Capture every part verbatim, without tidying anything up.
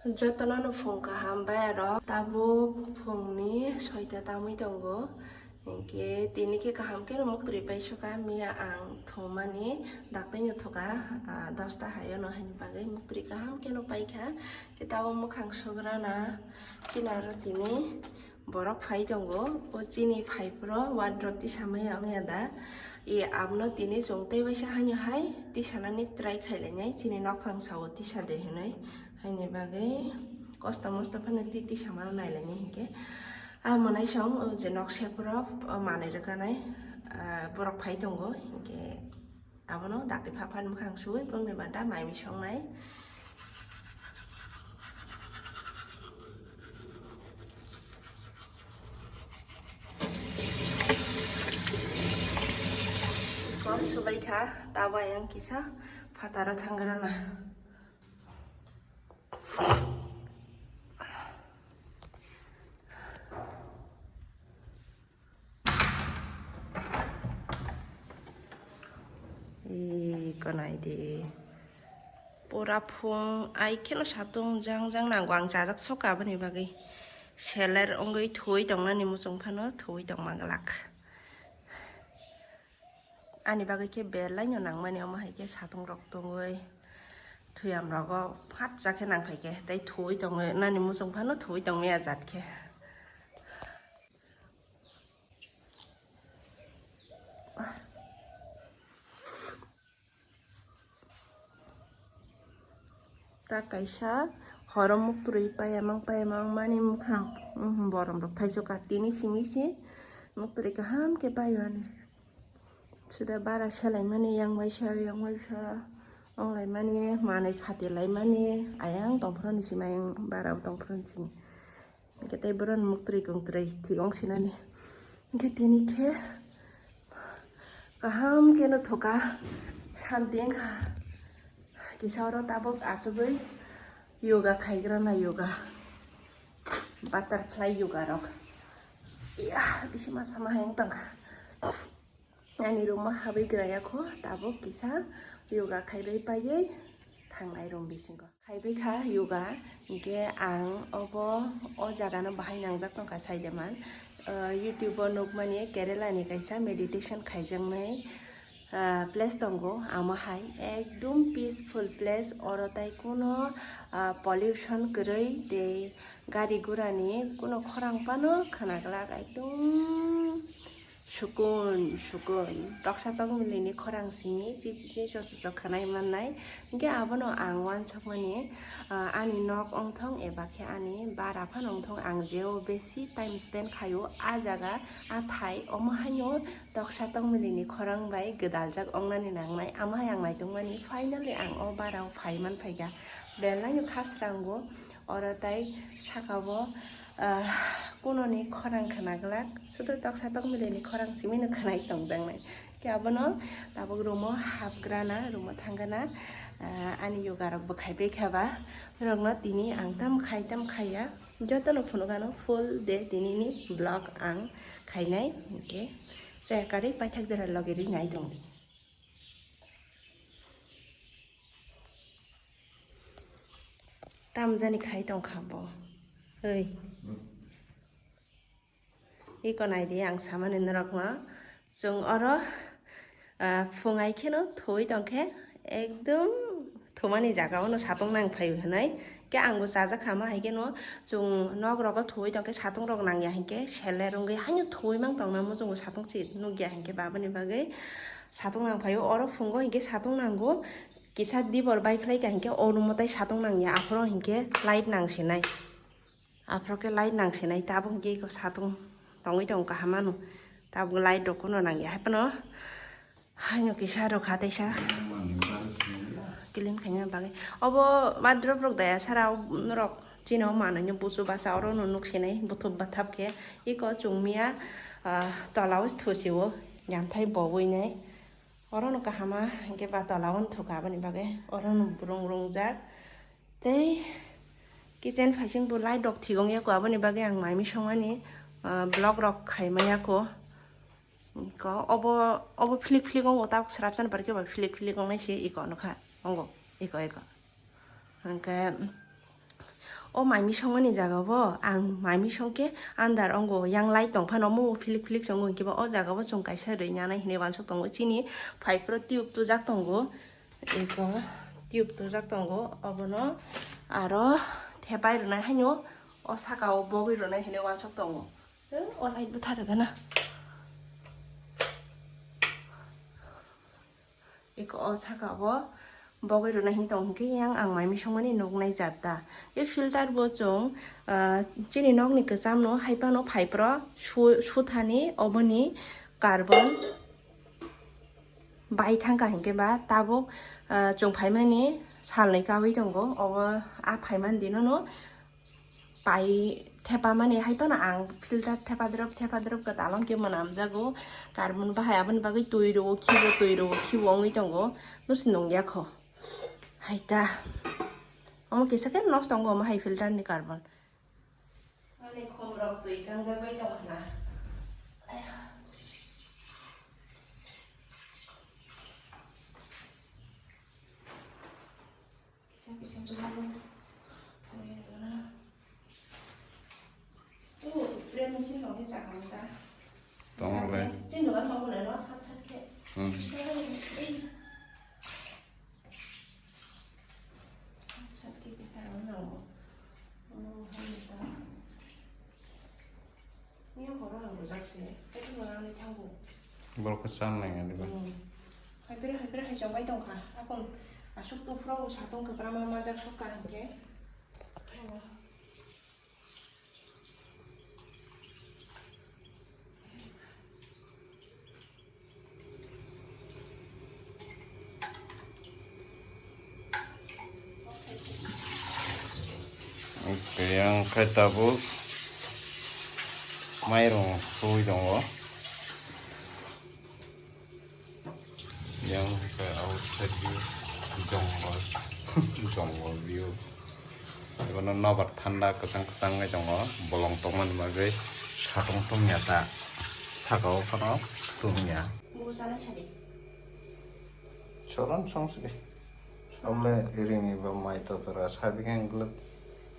Jotono no phung kaham bayarok, tabuk phungni soita tamwi tongo. Hinkhe tini khe kaham khe no muktwi paisukha, miya ang thumani dakti no thuka, ah, dosta hayo no, haini bagwi muktwi kaham khe no paikha. Khe tabuk mwkhang sugrana chini aro tini borok phai tongo. O chini phai phuru wardrobe tisamaya wngya da. E, abono tini chwng tei waisa haino hai tisanani try khailainai, chini nokphang sao tisa de hinwi. Haini bagwi kosto mosto phano tei tisamano nailainai hinkhe. Ah, mwnaisong o je nok sephuru, o manwi rwkhanai, ah, borok phai tongo hinkhe. Abono dakti phaphan mwkhang suwi bongni banta mai mui songnai. Kok subai kha, tabo ayang kisa phataro thangrana. Ee, konai de. Pura phung ai kheno satung jang jang nango ang chajak soka aboni bagwi. Seler wngwi thuwi tongnani muchung phano thuwi tongma glak. Ani bagwi khe belai no nangmani, omo hai khe satung rok tongwi thuyam rogo phatsa khe nangphai khe tei thuwi tongwi nani muchung phano thuwi tongmaya jat khe. Ta kaisa horo muktwi payamang payamang mani mwkhang, mhm, borom rok thaichukha tini simi se muktwi kaham khe paio ani. Suda bara selaimani yang waisa yang waisa wnglaimani manwi phatilaimani ayang tongphuru ni simi ayang bara tongphuru ni simi. Hingke tei borok ni muktri kongtri thik wng sinani. Hingke tini khe kaham khe no thoka santi wngkha. Kisa oro tabuk achugwi yoga khaigrana yoga. Butterfly yoga rok. Iya, bisi masa ma hai wng tongkha. Ani room o habwi graya kho, tabuk kisa yoga khaibai paiwi thangnai room bisingo. Khaibai kha yoga, hinkhe ang obo o jaga no bahai nangjak tongkha saidaman. Ah, YouTube o nukmani Kerala ni kaisa meditation khaijaknai, ah, place tongo, amo hai ekdum peaceful place, oro tai kuno, ah, pollution kwrwi tei gari gura ni kuno khorang phano khwnaglak, ekdum sukun sukun toksa tokmili ni khorang simi chi chi chi so so so khwnai mannai. Hingke abono ang uansukmani, ah, ani nok wngthong eba khe ani bara phano wngthong, ang jeo besi time spend khaio, ah jaga, ah thai, omo haino toksa tokmili ni khorang bai gwdaljak wngnani nangnai. Amo hai ang naitongmani, finally ang o bara o phai manphaikha. Belai no khasrango, oro tai saka o, ah, kunoni khorang khwnaglak, sudu toksa tokmili ni khorang simi no khwnai tongjaknai. Khe abono tabuk room o hapgrana, room o thangana, ah, ani yoga rok bwkhai bai kha ba, norokno tini ang tam khai tam khaiya, jotono phunukano full day tini ni vlog ang khainai, hingke chaya karwi paithak jora logi rwi nai tongdi. Tamjani khai tongkha bo. Oi. Iko naidi ang samani norokno. Chwng oro, ah, phungai kheno thuwi tongkhe ekdom thumani jaga ono satung nang phaio hinwi. Khe angbo chajak kha ma hai kheno chwng nok rogo thuwi tongkhe satung rok nangya hinkhe seler wngwi haino thuwi mang tongna muchungo satung se nukya hinkhe babani bagwi satung nang phaio. Oro phungo hinkhe satung nango. Kisa dibor bai khlai ka hinkhe o room o tai satung nangya, aphuru hinkhe light nang sinai. Aphuru khe light nang sinai, tabuk hinkhe iko satung tongwi tongo kaham mano. Tabuk light rok kuno nangya, haiphano haino kisa rok ha teisa clean khaina bagwi. Obo wardrobe rok daya sara norok chini o manwi no busu basa oro no nuk sinai, buthub bathap khe. Iko chwng miya, ah, tola o thusi o yanthai bowui nai. Oro no kahama hinkhe ba tola o thwkha aboni bagwi oro no burung rungjak. Tei kitchen phaising bo light rok thigong yako aboni bagwi ang mai misongmani, ah, vlog rok khaima yako. Iko obo, obo philik philik wngo, tabuk swrapsa ni pore khe ba philik philik wngnai se iko nokha wngo, iko, iko. Hinkhe O maimi songmani jaga bo ang maimi songkhe andar ongo, yang light tongphano omo philik philik songo, hinkhe ba o jaga bo chwng kaisa rwi nanai hinwi uansuk tongo. Chini pipe o tube tujak tongo, eko tube tujak tongo, obono aro thepai rwnai haino o saka o bogwi rwnai hinwi uansuk tongo. O light bwtha rwgana. Eko o saka o bogwi rwna hin tong hinkhe yang ang mai misongmani nuknai jat ta. E filter bo chwng, ah, chini nokni kwchamno hai phano pipe rok su-, suthani oboni carbon bai thangkha hinkhe ba tabuk, ah, chwng phaimani salnwi kaui tongo. Obo a phaimani dinono pai thepamani hai phano ang filter thepadrop thepadrop kwtal wngkhe mwnamjago. Carbon bahai aboni bagwi twi rwo khibo, twi rwo khibo wngwi tongo, no se nungya kho. Hai ta. Omo kisa khe nosto wngo omo hai filter ni carbon. Ani khum rok twi kangjak bai tong khna. Ayah. Kisa kisa twi kangjak bai tong khna. Oh, spray machine rok ni chakang ta. Tong le. Tei nuga tong le no sat sat khe. Hmm. Ei. Sat khe kisa rok nango. Oh, hai ta. Ni horo ang rojak se. Tei nuga ni thango. Borok khe cham nai nai ba. Hmm. Hai bere hai bere hai chong bai tong kha. Akon asuk tu phro satong khe brama majak sok ka hingke. Yang khe tabuk mairung sui tongo. Yang khe outside view, jongol, jongol view. Ibono nobar thanda kwchang kwchang wngwi tongo, bolong tongmani bagwi satung tungya ta, saka o phano tungya. Choron song sidi. Oble iring iba mai totora sabi khe glwk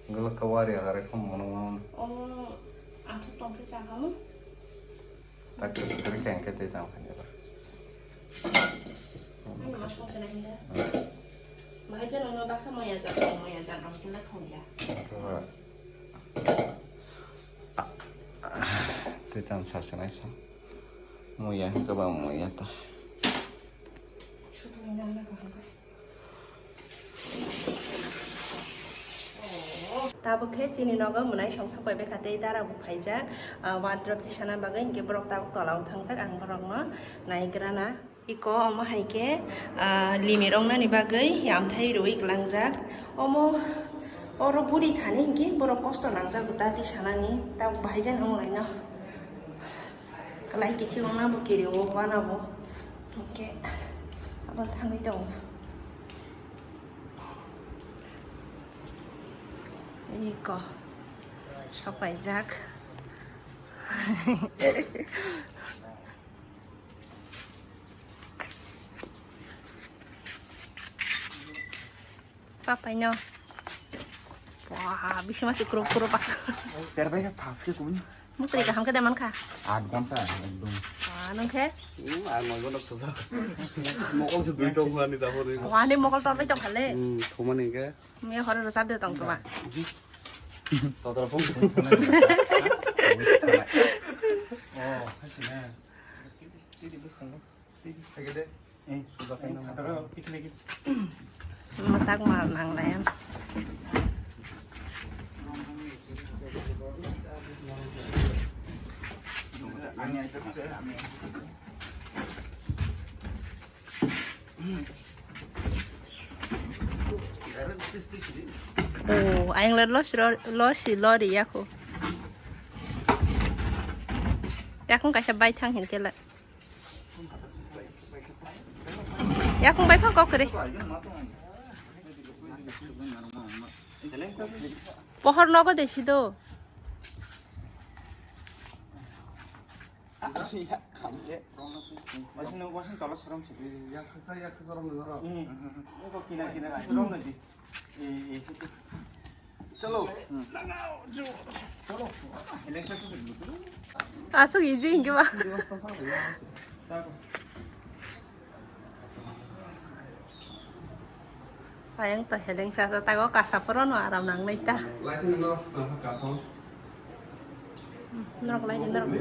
glwk ka wari agare khum mono mono. Omo athuk tongkhe chakha mo? Tak tak sekali khe angke tei tang phani ba. Ani ma song sena hinda. Bahai jeno no baksa moya jak moya jak ang kila thongya. Tei tang sasenai sa. Moya hingke ba moya ta. Chutu ni nang na kaham kai. Tabuk khe chini nogo mwnai song sok bai kha tei dara bo phaijak, ah, wardrobe tisana bagwi, hinkhe borok tabuk tola o thangjak, ang borokno naigrana. Iko omo hai khe, ah, limit wngnani bagwi yamthai rwui kwlangjak. Omo oro guri thani hinkhe borok kosto nangjago ta tisanani, tabuk bahai jan wng laino. Kwlai kithi wngna bo kiri o wana bo. Hinkhe abo thangwi tongo. Iko sopaijak. Papai no. Wah, bisi masih kuru kuru pak. Terbai ka thas ke kun. Mukri kaham ke daman kha. Aat ghonta ekdom. Wah, nung khe? Hmm, ar noi ghonta soja. Mokol se dui tong ani da hori. Wah, ni mokol tor bai tong khale. Hmm, thumani ke. Me horo rosab de tong tuma. Totra phone. Oh, khasi na. Tidi bus khalo. Matak mal nang layan. Oh, ayang lo, lo si lo, lo si lo ri ya ko. Yakung kaisa bai thang hin kela. Yakung bai phang kok kre. Pohor nogo de sido. Wasin, wasin tola sorom se. Yaksa, yaksa sorom noro. Hmm. Kina, kina, sorom na di. Eh, eh. Aswk easy hinkhe ba. Ayang to heleng sa sa tago kasa poro no aram nang nai ta. Norok lai di norok.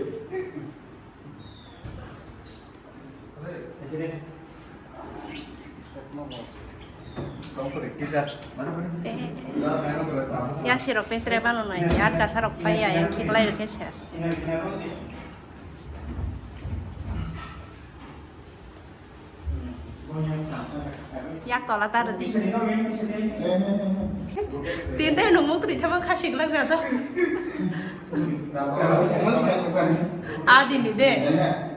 Ya sirok pesre bano nai di ar kasa rok pai ya yang khiklai rok khe ses. Yak tola ta rwdi. Tin tai nung muk twi thama khasik lak jato. A dini de.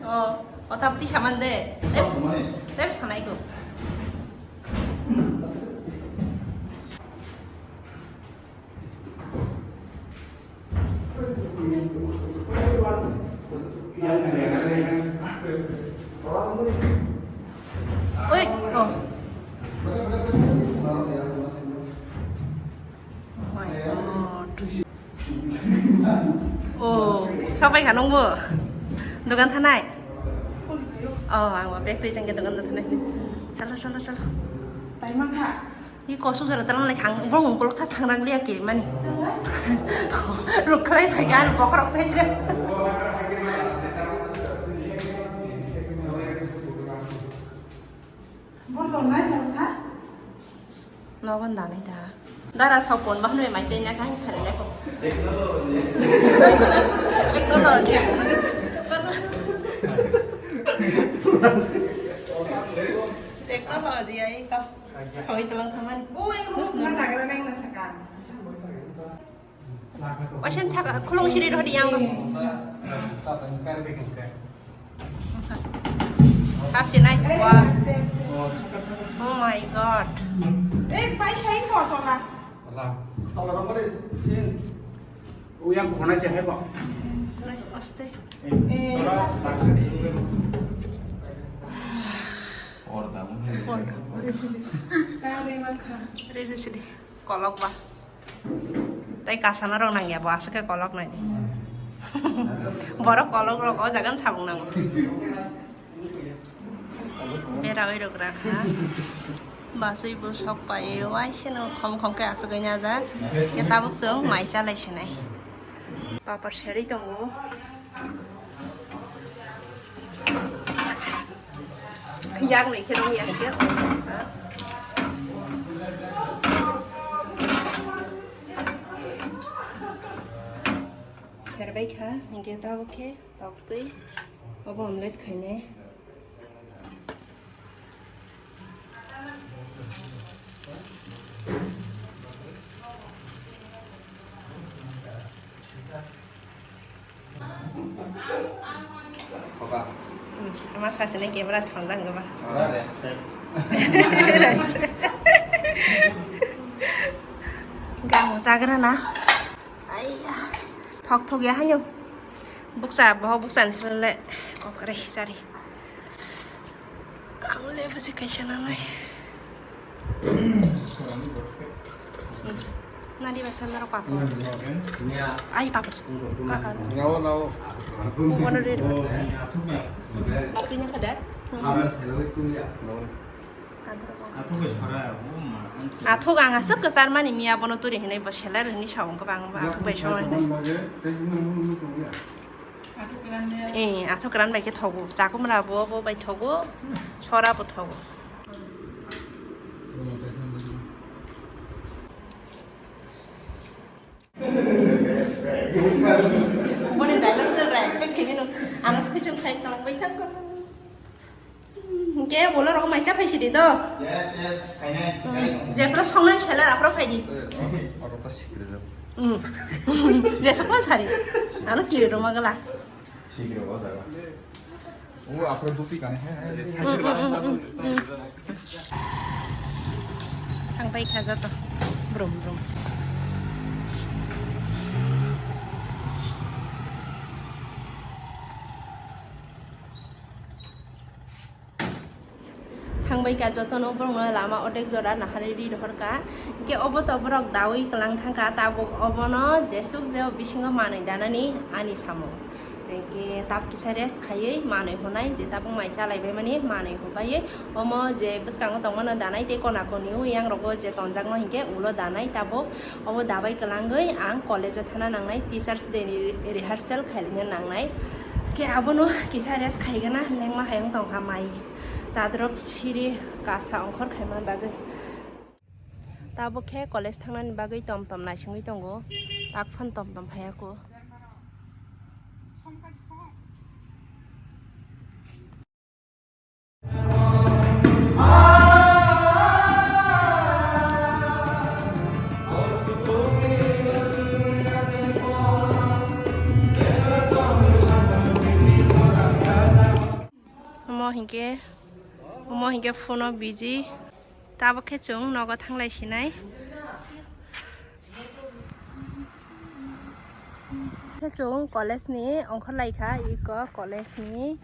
O, o tap ti saman de. Tep, tep sanai ko. Oi, oh. Oh my God. Oh, sapai kha nungbo? Dogan thanai? Oh, ang bag twi chengke dogan thanai. Chalo, chalo, chalo. Taima kha. Ni kosok jora talang lai khang, bong bong kolok tha thang rang liya ke mani. Ruk khlai phai gan bokhorok pechre. Bor jong nai thang kha. Nogon da nai da. Dara sau pon bahnu mai chai na khang phare le ko. Technology. Technology ai ka. Soi tulang thamani. O, ang rules na nagra nang na saka. Ocean saka khulung siri rohdi yang. Hap sinai. Wah. Oh my God. Eh, pai khai ko tola. Tola. Tola rong kore sin. O yang khona se hai ba. Aste. Eh. Tola. Orda. Orda. Tare makha. Re re sidi. Kolok ba. Tai kasana rok nangya bo aswk khe kolok nai di. Borok kolok rok o jagan sabung nango. Bera oi rok rakha. Basui bo sok pai wai seno khom khom khe aswk oi najak. Khe tabuk chwng mai chalai sinai. Papar serwi tongo. Yak ni khe rong yak khe. Serbai kha, hinkhe tabuk khe tok twi obo omelette khainai. Ama khasini camera se thonjak wngkha ba. Respect. Gamu chagra na. Aiya. Thok thok ya hayo. Buksa, boho buksa ni sile kokre sari. Ang le bwswk kaisa nangnai. Nadi basa norok papor. Ai papor. Kakar. Nyawo, nyawo. Ubono ri. Tapi nya kada? Athok ang aswk kwchar mani miya bono turi hinwi bo seler hinwi sa wngkha bang athok bai songwi. Eh, athok kwran bai khe thogo. Chakumra bo, bo bai thogo. Sora bo thogo. Boni dialogue se respect sini no. Ano se khujung khai tong bai thang ko. Ke bolo rok maisa phai sidi do. Yes, yes, phainai. Hmm. Jepro songnai seller apro phai di. Eh, oro ta sikre jab. Hmm. Jesa kon sari. Ano kiri roma gala. Sikre o jaga. O apro duti kani hai, hai. Hmm, hmm, hmm, hmm, hmm. Thang pai kha joto. Brum, brum. Thang Oi ka jotono borokno lama odek jora nahari ri rohor ka. Hingke obo to borok dawi kelang thang ka, tabuk obono jesuk jeo bisingo manwi danani ani samung. Hingke tab kisa rest khaiwi manwi honai je tabuk mai chalai bai mani manwi hobaiwi omo je bwskango tongmano danai tei kona koni o yang rogo je tonjakno hingke ulo danai tabuk obo dabai kelangwi ang college o thana nangnai, teachers day ni rehearsal khailina nangnai. Hingke abono kisa rest khaigana lengma hayung tongkha mai. Chadrop siri kasa ongkhor khaima bagwi. Tabuk khe college thangnani bagwi tom tom naisingwi tongo. Tak phano tom tom phaiya kho. Omo hinkhe, omo hinkhe phone o busy. Tabuk khe chwng nogo thanglai sinai. Khe chwng college ni ongkhor lai kha, iko college ni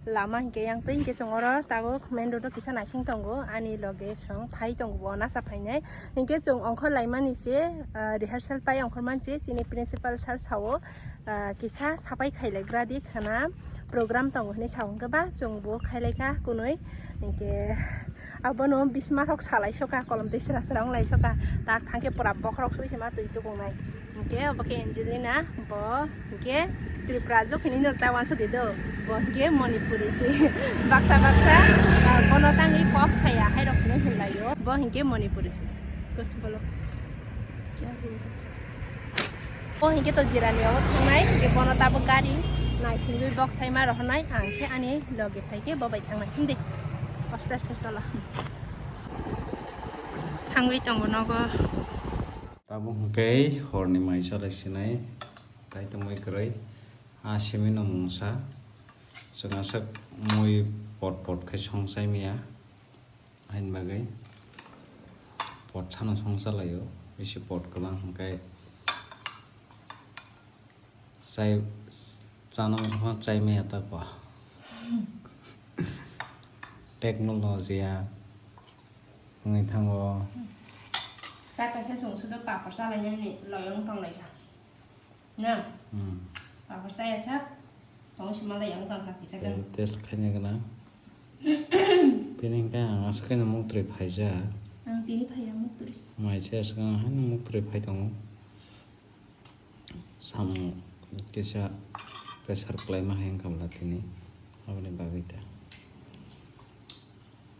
lama hinkhe yang twi hinkhe chwng oro tabuk main road o kisa naising tongo, ani loge chwng phai tongo bo nasa phainai. Hinkhe chwng ongkhor lai mani se, ah, rehearsal pai ongkhor man se chini principal sir sao. Ah, kisa sapai khailaigra di khana program tongo hinwi sa hwnkhe ba chwng bo khailaikha kunui. Hinkhe abono bisma rok salai soka, kolom twi sra sra wng lai soka, tak thangkhe pura bokhorok sui se ma twi tukungnai. Hinkhe obo khe Angelina, bo hinkhe Tripura jok hinwi no ta wansuk di do, bo hinkhe Manipuri se. Baksa baksa, ah, bono tangwi kok saya hai rok hinwi hinlaio, bo hinkhe Manipuri se. Kosbolo. O hinkhe to jirani obo thangnai, hinkhe bono tabuk gari naisingwi bok saima rohornai, ang khe ani loge phaikhe bo bai thangnai. Himdi, aste aste cholo. Thangwi tongo nogo. Tabuk hinkhe horni mai chalai sinai, tai tongwi kwrwi. A simi no mungsa, chwng aswk mui pot pot khe song chai maya. Haini bagwi pot sano song chalaio, bisi pot kwbang hwnkhe chai, chana muchungma chai maya tako. Technology ya wngwi thango. Ta kaisa chwng sudo papor chalainani loyong tonglaikha. Na? Hmm. Papor chaya sak, tong si malai ang tong kha kisa Tei kan. Test khaina gana. Tini hwnkhe ang aswk khe no muktwi phaijak. Ang tini phaiya muktwi. Mai se aswk ang haino muktwi phai tongo. Samung kisa pressure kwlaima hai wngkha bwla tini. Aboni bagwi ta.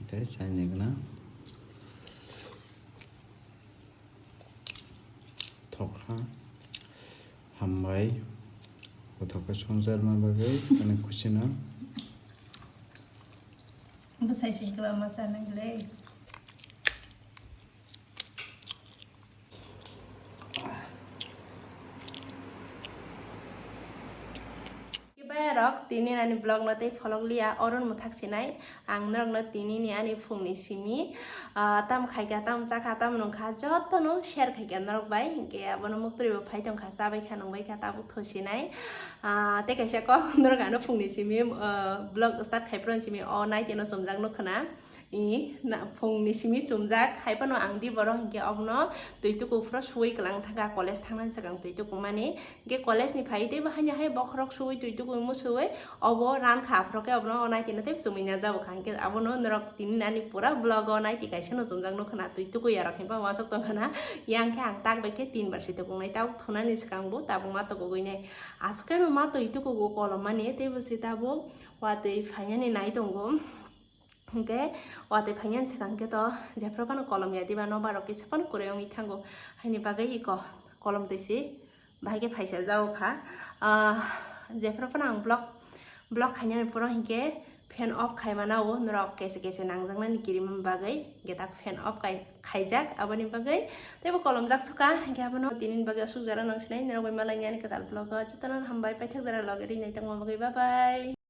Tei chaini gana. Thokha. Hambai. Kothok khe songcharma bagwi, ani khusino. Bwsai sing kwbangma chanai le. Bayarok tini ani vlog no tei pholok liya, oron mwthak sinai. Ang norokno tini ni ani phungni simi, ah, tam khaikha, tam chakha, tam nungkha, jotono share khaikha norok bai. Hinkhe abono muktwi bo phai tongkha, chabai kha, nungbai kha, tabuk thosinai. Ah, tei kaisa kok norok ano phungni simi, ah, vlog start khai phron simi o naitino chumjak nukho na. I, na, phungni simi chumjak, hai phano ang di borok hinkhe obono twi tuku phuro suwi kwlang thangkha, college thangnani swkang twi tuku mani. Hinkhe college ni phai teibo haino hai bokhorok suwi twi tuku musuwi obo ran kha, aphuru khe obono naitino tei chumui na jabo kha. Hinkhe abono norok tini nani pura vlog o naitwi kaisa no chumjak nukho na, twi tuku yarok hinba uansuk tongkha na. Yang khe ang tak bai khe tin bar si tukungnai, tabuk thunani swkang bo tabuk ma tukugwi nai. Aswk khe no ma twi tukugo kolom mani, teibo se tabuk watwi phainani nai tongo. Hinkhe watwi phainani swkang khe to jephru phano kolom ya diba, nobar rok kisa phano kwrwi wngwi thango, haini bagwi iko kolom twi si bahai khe phaisa jao kha. Ah, jephru phano ang vlog, vlog khainani phuru hinkhe fan off khaimana o norok kese kese nangjaknani kirimani bagwi, hinkhe tak fan off khai, khaijak aboni bagwi teibo kolomjak suka, hinkhe abono tinini bagwi aswk jora nang sinai norok bai malai ani kwtal vlog o jotono hambai paithak jora logi rinai tongma bagwi, bye bye.